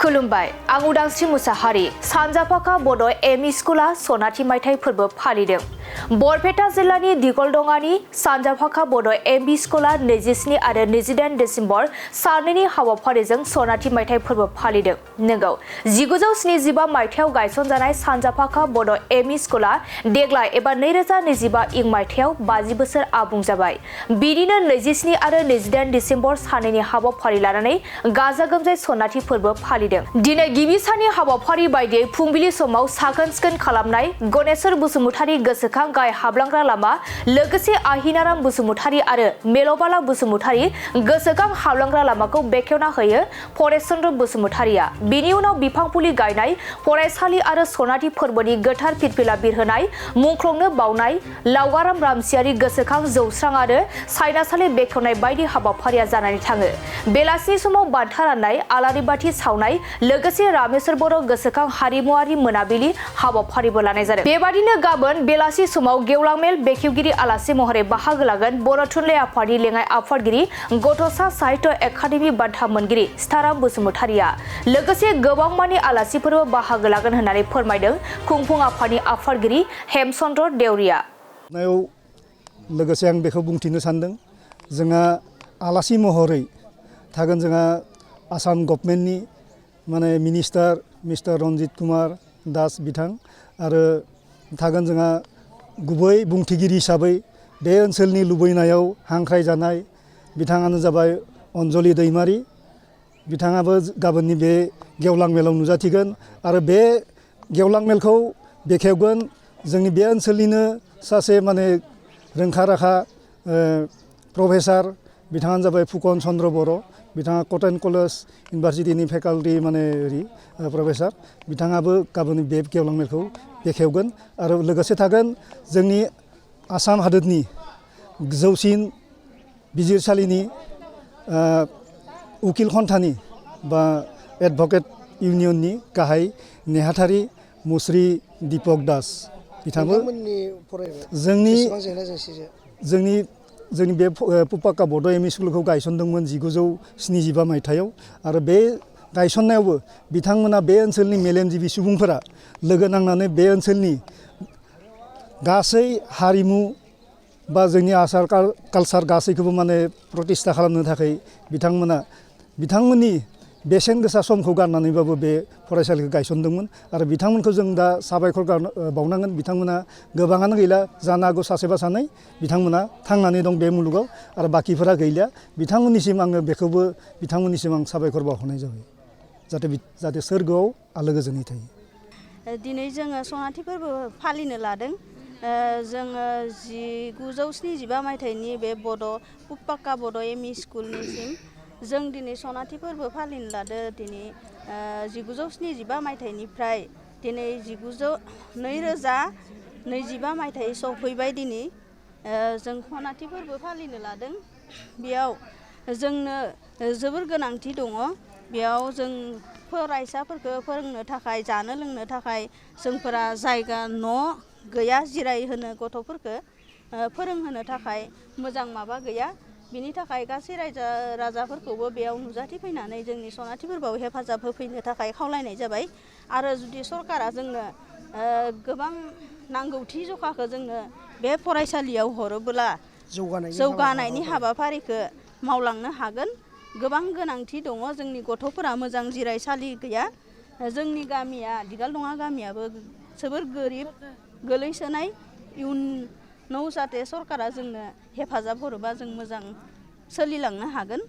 खुलुमबाय आं उदांस्रि मुसाहारि सानजाफाखा बड' एमइ स्कुला सनाथि मायथाइ फोरबो फालिदों। बरपेटा जिल्लानि दिगलदंगानि सानजाफाखा बड' एमइ स्कुला 27 आरो 28 डिसेम्बर साननैनि हाबाफारिजों सनाथि मायथाइ फोरबो फालिदों। नंगौ 1975 मायथाइयाव गायसनजानाय सानजाफाखा बड' एमइ स्कुला देग्लाय एबा 2025 इं मायथाइयाव 50 बोसोर आबुं जाबाय। बिदिनो 27 आरो 28 डिसेम्बर साननैनि हाबाफारि लानानै गाजा गोमजायै सनाथि फोरबो फालिदों। दिनै गिबि साननि हाबाफारि बायदियै फुंबिलि समाव साखोन सिखोन खालामनाय, गनेश्वर बसुमतारी गोसोखां गाय हाबलांग्रा लामा, लोगोसे आहिनाराम बसुमतारी आरो मेलबाला बसुमतारी गोसोखां हाबलांग्रा लामाखौ बेखेवना होयो परेश चन्द्र बसुमतारीया। बिनि उनाव बिफां फुलि गायनाय, फरायसालि आरो सनाथि फोरबोनि गोथार फिरफिला बिरहोनाय, मुंख्लंनो बावनाय, लावगाराम रामसियारि गोसोखां जौस्रां आरो सायनासालि बेखेवनाय बायदि हाबाफारिया जानानै थाङो। बेलासिनि समाव बान्था राननाय, आलारि बाथि सावनाय, लोगोसे रामेश्वर बर' गोसोखां हारिमुआरि मोनाबिलि हाबाफारिबो लानाय जादों। बेबादिनो गाबोन बेलासि समाव गेवलां मेल बेखेवगिरि आलासि महरै बाहागो लागोन बर' थुनलाइ आफादनि लेङाइ आफादगिरि, गथ'सा साहित्य एकाडेमि बान्था मोनगिरि सिताराम बसुमतारीया। लोगोसे गोबांमानि आलासिफोरबो बाहागो लागोन होननानै फोरमायदों खुंफुं आफादनि आफादगिरि हेमचन्द्र देउरिया। लोगोसे आं बेखौ बुंथिनो सानदों, जोंहा आलासि महरै थागोन जोंहा आसाम गभर्नमेन्टनि मिनिस्टार मिस्टार रन्जित कुमार दास बिथां, आरो थागोन जोंहा गुबै बुंथिगिरि हिसाबै बे ओनसोलनि लुबैनायाव हांख्राय जानाय बिथाङानो जाबाय अन्जलि दैमारि। बिथाङाबो गाबोननि बे गेवलां मेलाव नुजाथिगोन आरो बे गेवलां मेलखौ बेखेवगोन जोंनि बे ओनसोलनिनो सासे रोंखा राखा प्रफेसार, बिथाङानो जाबाय फुकन चन्द्र बर'। बिथाङा कटन कलेज इउनिभारसिटिनि फेकाल्टि प्रफेसार। बिथाङाबो गाबोन बे गेवलां मेलखौ बेखेवगोन आरो लोगोसे थागोन जोंनि आसाम हादोरनि गोजौसिन बिजिरसालिनि उकिल खन्थानि बा एडभकेट इउनियननि गाहाय नेहाथारि मुस्रि दीपक दास बिथाङाबो जोंनि बे पुपाक्का बड' एमइ स्कुलखौ गायसनदोंमोन 1975 मायथाइयाव, आरो बे गायसननायावबो बिथांमोना बे ओनसोलनि मेलेमजिबि सुबुंफोरा लोगो नांनानै बे ओनसोलनि गासै हारिमु बा जोंनि आसार कालसार गासैखौबो प्रतिष्ठा खालामनो थाखाय बिथांमोननि बेसेन गोसा समखौ गारनानैबाबो बे फरायसालिखौ गायसनदोंमोन। आरो बिथांमोनखौ जों दा साबायखर बावनांगोन। बिथांमोना गोबाङानो गैला, जानो हागौ सासेबा सानै बिथांमोना थांनानै दं बे मुलुगाव, आरो बाखिफोरा गैलिया। बिथांमोननिसिम आङो बेखौबो आं साबायखर बावहरनाय जाबाय, जाहाथे सोरगोआव आलो गोजोनै थायो। दिनै जोङो सनाथि फोरबो फालिनो लादों। जोङो 1975 मायथाइनि बे पुपाक्का बड' एमइ स्कुलनिसिम जों दिनै सनाथि फोरबो फालिनो लादों। दिनै 1975 मायथाइनिफ्राय दिनै 2025 मायथाइ सफैबाय। दिनै जों सनाथि फोरबो फालिनो लादों। बेयाव जोंनो जोबोर गोनांथि दङ। बेयाव जों फरायसाफोरखौ फोरोंनो थाखाय, जानो लोंनो थाखाय जोंफोरा जायगा न' गैया, जिरायहोनो गथ'फोरखौ फोरोंहोनो थाखाय मोजां माबा गैया। बिनि थाखाय गासै रायजो राजाफोरखौबो बेयाव नुजाथिफैनानै जोंनि सनाथि फोरबोआव हेफाजाब होफैनो थाखाय खावलायनाय जाबाय। आरो जुदि सरकारा जोंनो गोबां नांगौथि जखाखौ जोंनो बे फरायसालियाव हरोब्ला जौगानायनि हाबाफारिखौ मावलांनो हागोन। गोबां गोनांथि दङ, जोंनि गथ'फोरा मोजां जिरायसालि गैया। जोंनि गामिया दिगालदङा गामियाबो जोबोर गोरिब गोलैसोनाय। इयुनाव जाहाथे सरकारा जोंनो हेफाजाब हरोबा जों मोजां सोलिलांनो हागोन।